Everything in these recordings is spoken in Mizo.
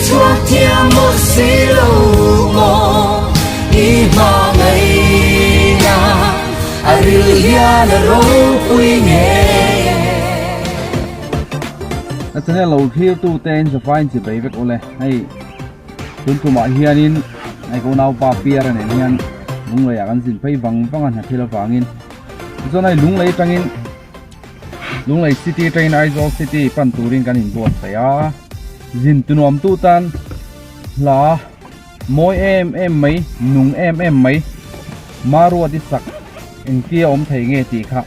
chhuak thiam mawlh si lo maw i hmangaihna a ril hian a ropui ngei e. A channel lo thlir tu te in zafain chi bei vek ule hei tun tumah hianin hei ka unaupa Piara nen hian Lungleiah kan zin phei vang vang a hna thil avangin tichuan hei Lunglei atangin Lunglei city atangin Aizawl city pan turin kan inbuatsaih a, zin tunuam tu tan hla mawi em em mai, nung em em mai Maruati sak engtia awm thei nge tih kha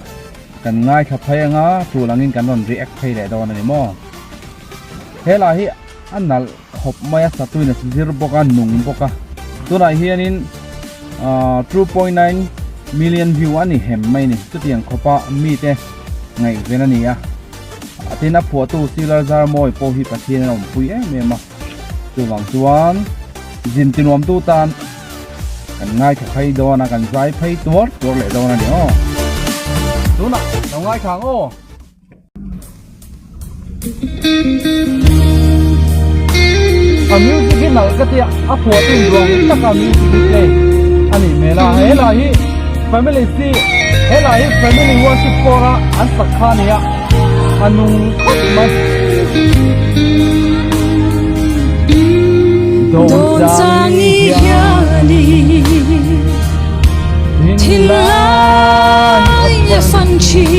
kan ngaithla phei anga tul angin kan rawn react phei leh dawn a ni maw. He lah hi a nalh khawp mai a, satuin a zir bawk a, nung bawk a, tunah hianin ahh 2.9 million view a ni hem mai a ni, chutiang khawpa mite ngaihven a ni a, tin a phuahtu Silar Zarmawi pawh hi Pathian a awmpui em em a, chuvang chuan zin tinuamtu tan kan ngaithla phei dawn a, kan zai phei tuar tuar leh dawn a ni aw. Tunah lo ngaithla ang aw. A music hi nalh ka tia a phuah tu ruang taka music hi play a nih hmel a he lah hi family si he lah hi family worship for a an sak kha a ni a a nung khawp mai. Dawn chang i hian thinlai a fan thin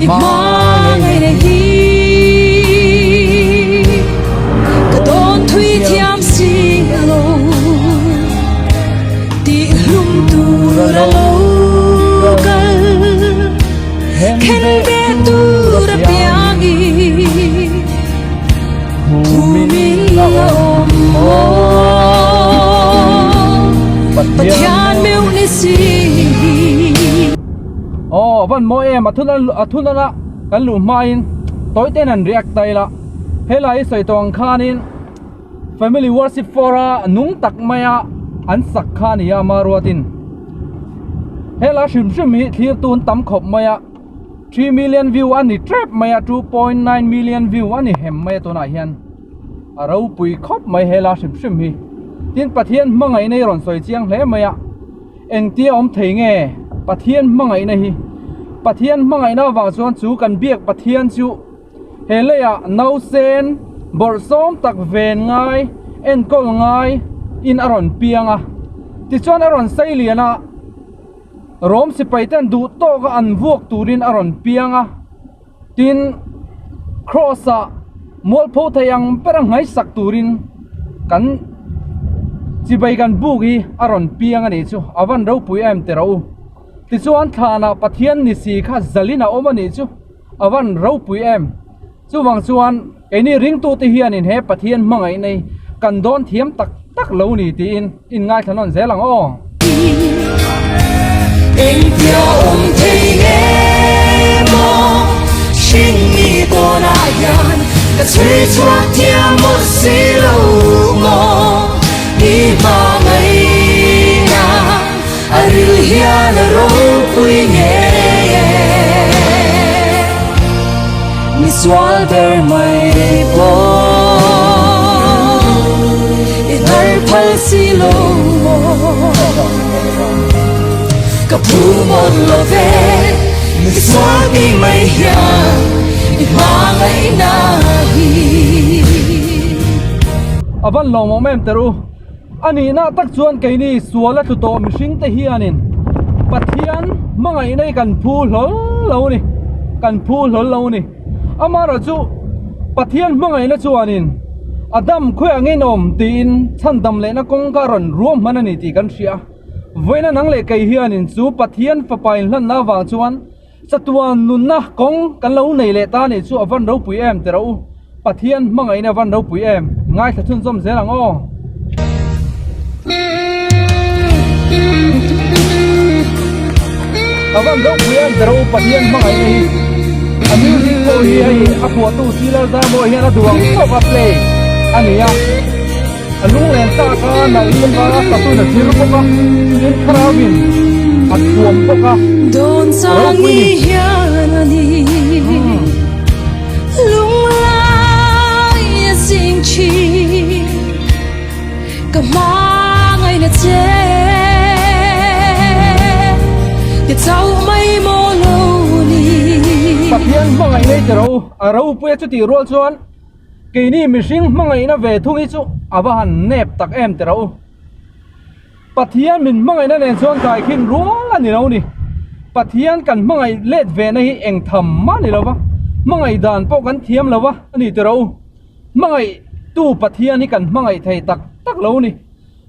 i hmangaih na hi ka dawn thui thiam si lo tih hlum tur a lo kal khen ve tur a piang i Khumin a awm maw Pathian meuh ni si. Aw van mawi em a thun a thun a kan luh hmain tawi ten an react ta ila helai hi sawi tawh ang khanin family worship for a nung tak maia an sak kha a ni a Maruatin helai hrim hrim hi thlir tun tam khawp mai a. 3 million view a ni tep mai a 2.9 million view a ni hem mai a tunah hian a ropui khawp mai hela hrim hrim hi tin Pathian hmangaihna hi rawn sawi chiang hle mai a engtia awm thei nge Pathian hmangaihna hi Pathian hmangaihna avang chuan chu kan biak Pathian chu he leiah nausen bawrhsawm tak ven ngai enkawl ngai in a rawn piang a tichuan a rawn sei lian a. Rom sipai ten duh tawk a an vuak turin a rawn piang a, tin cross ah mualpho thei ang ber a nghaisak turin kan chibai kan buk hi a rawn piang a nih chu a van ropui em ti rawh u. Tichuan thlanah Pathian ni si kha zalin a awm a nih chu a van ropui em. Chuvang chuan keini ringtute hianin he Pathian hmangaihna hi kan dawn thiam tak tak lo ni tiin in ngaithla nawn zel ang aw. Engtia awm thei nge maw hringmi tawnah hian ka chhui chhuak thiam mawlh si lo maw i hmangaihna a ril hian a ropui ngei e. Mi sual ber mai pawh i hnar phal si lo maw Ka phu mawlh lo ve mi sual ti mai hian i hmangaihna hi. A van lawmawm em ter u. A nihna tak chuan keini sual a tlu tawh mihring te hianin Pathian hmangaihna hi kan phu hlawl lo a ni, kan phu hlawl lo a ni. Amaherawhchu Pathian hmangaihna chuanin Adam khawi angin awm tiin chhandam lehna kawng kha rawn ruam hman a ni tih kan hria. Vawiina nang leh kei hianin chu Pathian fapa inhlanna avang chuan Chatuan nunna kawng kan lo nei leh ta nih chu a van ropui em ti rawh u. Pathian hmangaihna a van ropui em. Ngaithla chhunzawm zel ang aw. A van ropui em ti rawh u Pathian hmangaihna hi. A music pawh hi hei a phuahtu Silar Zarmawi hian a duh ang tawk a play a ni a. A lunglen tak a nalhin a satun a zir bawk a, tin thlarauin a thuam bawk a, Dawn a ropui ni. Lunglai a zin. I chauh mai maw lo ni. Pathian hmangaih ngei tiro a ropuia chutih rual chuan keini mihring hmangaihna ve thung hi chu a va han nep tak em tiro. Pathian min hmangaihna nen chuan kaikhin rual a ni lo ni. Pathian kan hmangaih let ve na hi eng tham mah ni lo va, hmangaih dan pawh kan thiam lo va a ni tiro. Hmangaih tu Pathian hi kan hmangaih thei tak tak lo ni.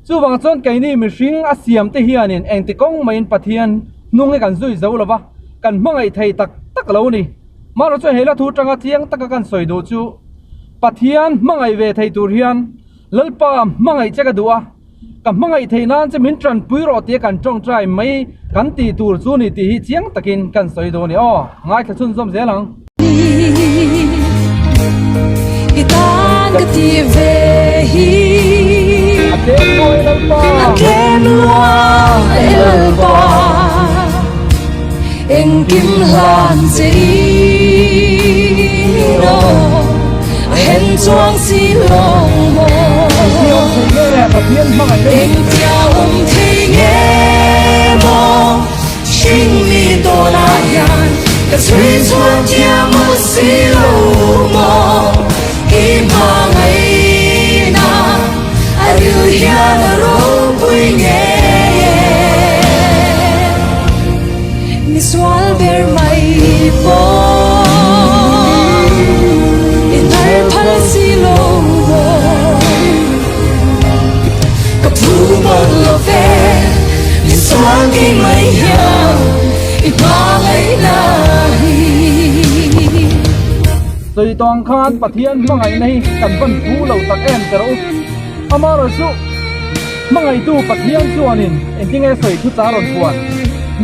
Chuvang chuan keini mihring a siam te hianin engti kawng maiin Pathian hnung hi kan zui zo lo va, kan hmangaih thei tak tak lo ni. Mahrawh chuan he hla thu tanga chiang taka kan sawi duh chu Pathian hmangaih ve thei tur hian Lalpa hmangaih che ka duh a, Ka hmangaih theih nan che min tanpui rawh tia kan tawngtai mai kan tih tur chu ni tih hi chiang takin kan sawi duh a ni aw. Ngaithla chhunzawm zel ang. I tan ka ti ve hi. A tlem luai Lalpa. A tlem luai Lalpa. Engkim hlan che in aw a hen chuang si lo maw. Engtia awm thei nge maw hringmi tawnah hian ka chhui chhuak thiam maw si lo maw i hmangaihna a ril hian a ropui nge. Mi sual ber mai pawh i hnar phal si lo maw Ka phu mawlh lo ve mi sual ngei mai hian i hmangaihna hi. Sawi tawng khan Pathian hmangaihna hi kan van phu lo tak em ti rawh u. Amaherawhchu. Hmangaihtu Pathian chuanin engtinge sawi thu cha rawn puan?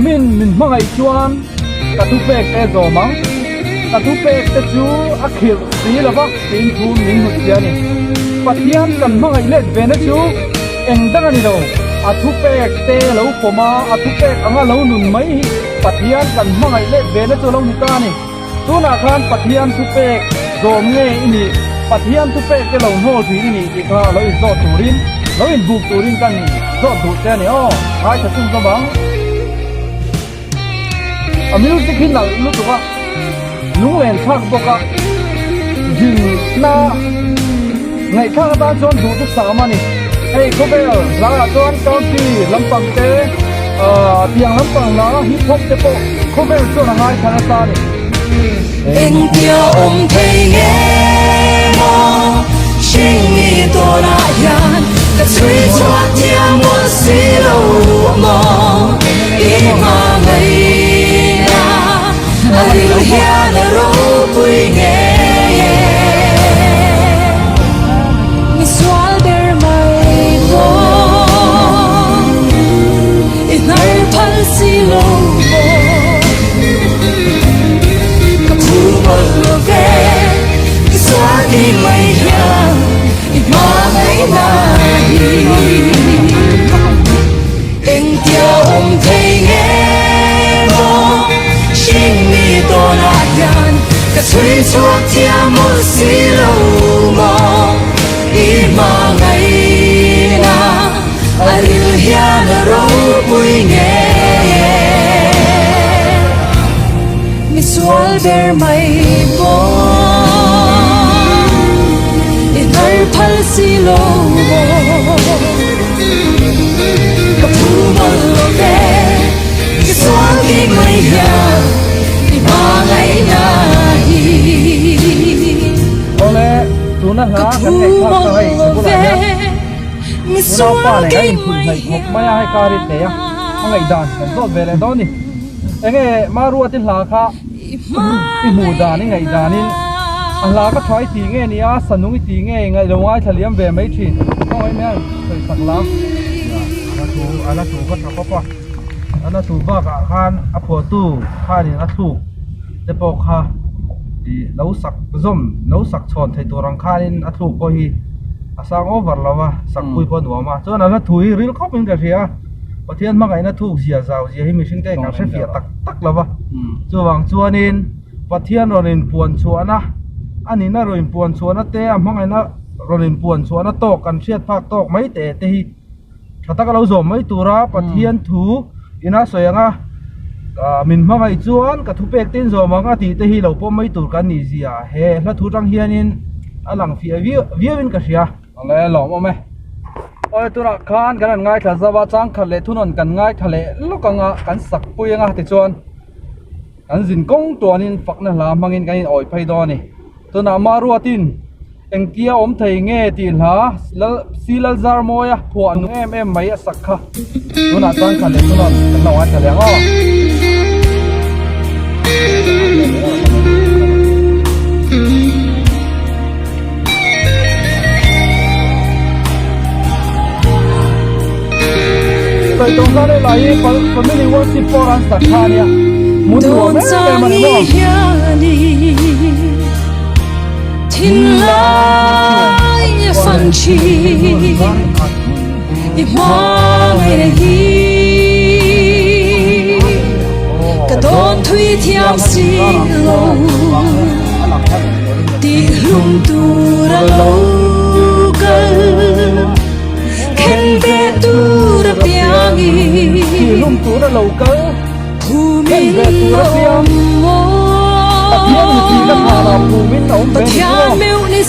Min min hmangaih chuan ka thupek te zawm ang. Ka thupek te chu a khirh si lo va tiin thu min hmu si a ni. Pathian kan hmangaih let ve na chu eng dang a ni lo. A thupek te lo pawm a, a thupek anga lo nun mai hi Pathian kan hmangaih let ve na chu a lo ni ta a ni. Tunah khan Pathian thupek zawm nge i nih, Pathian thupek te lo hnawl thin i nih tih kha lo inzawt turin, lo inbuk turin kan zawt duh che a ni aw, ngaithla chhun zawm ang. A music hi nalh lutuk a, lunglen thlak bawk a, zinna ngaihthlak atan chuan duh chu sam a ni. Hei khawvel hlangah chuan country lampang te, tiang lampang hla hip hop te pawh khawvel chuan a ngaithla nasa a ni. Engtia awm thei nge maw hringmi tawnah hian ka chhui chhuak thiam mawlh si lo maw i hmangaihna a ril hian a ropui nge Mi sual ber mai maw i hnar phal si lo maw Ka phu mawlh lo ve i sual ni mai hian i hmangaihna hi Engtia awm thei nge maw hringmi tawnah hian ka chhui chhuak thiam mawlh si lo maw i hmangaihna a ril hian a ropui nge Mi sual ber mai pawh i hnar phal si lo maw Ka phu mawlh lo ve i sual ki mai hian i hmangaihna hi. Awle, tuna hla kan ngaihthlak ta hei ka bulah hian unaupa leh kan inphun hnaih khawp mai a, hei kar i tlei a, a ngaihdan kan zawt ve leh dawn a ni. Enge Maruati hla kha i hmuh dan i ngaihdanin a hla ka tha i tih nge ni a, sanung i tih nge ngaih lo ngaithla liam ve mai thin. Khawngaih mai a sawi sak la. A la thu a la thu ka tha khawp a, a la thu bakah khan a phuahtu khanin a thluk te pawh kha ih lo sak zawm lo sak chhawn thei tur ang khanin a thluk pawh hi a sang over lo a, sak pui pawh a nuam a, chuan a la thu hi ril khawpin ka hria a. Pathian hmangaihna thuk zia zau zia hi mihring te kan hre fiah tak tak lo va, chuvang chuanin Pathian rawn inpuan chhuahna a nihna rawn inpuan chhuahna te a hmangaihna rawn inpuan chhuahna tawk kan hriat phak tawk mai te te hi tha taka lo zawm mai tura Pathian thu ina sawi ang a. Min hmangaih chuan ka thupek te in zawm ang a tih te hi lo pawm mai tur kan nih zia he hla thu tang hianin a lang fiah viau viauin ka hria. Awle lawm awm e. Awle tunah khan kan han ngaithla zauh a, changkhat leh thunawn kan ngaithla leh lawk anga kan sak pui anga tichuan kan zin kawng tuanin fakna hla hmangin kan in awi phei dawn a ni. Tunah Maruatin engtia awm thei nge tih hla Lal Si Lalzarmawia phuah nung em em mai a sak kha tunah chuan kha leh chuan kan lo ngaithla leh ang aw. Sawi tawh khan helai hi Family Worship pawh an sak kha ania hmun nuam em em a ni maw. Tih hlum tur a lo kal khen ve tur a piang Pathian ni si ka thah lah phumin a awm ve ni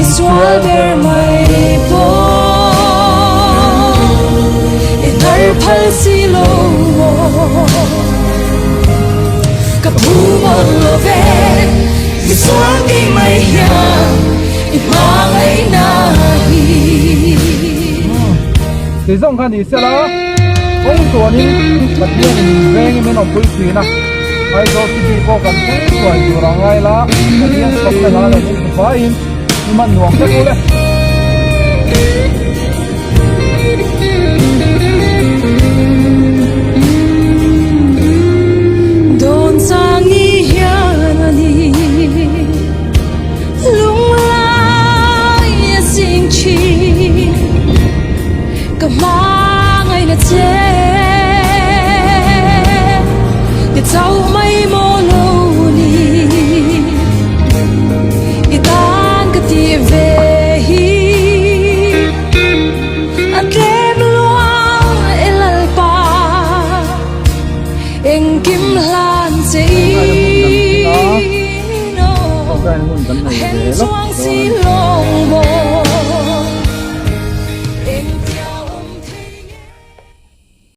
chu Ti zawng kha ni sela kawng tuanin Pathianin min vengin min awmpui thin a, Aizawl City pawh kan thleng thuai tur a ngai la, Pathian fakna hla leh min hmu faiin i hman nuam vek u le. Tawngtaina hun kan nei ve lawk dawn a ni.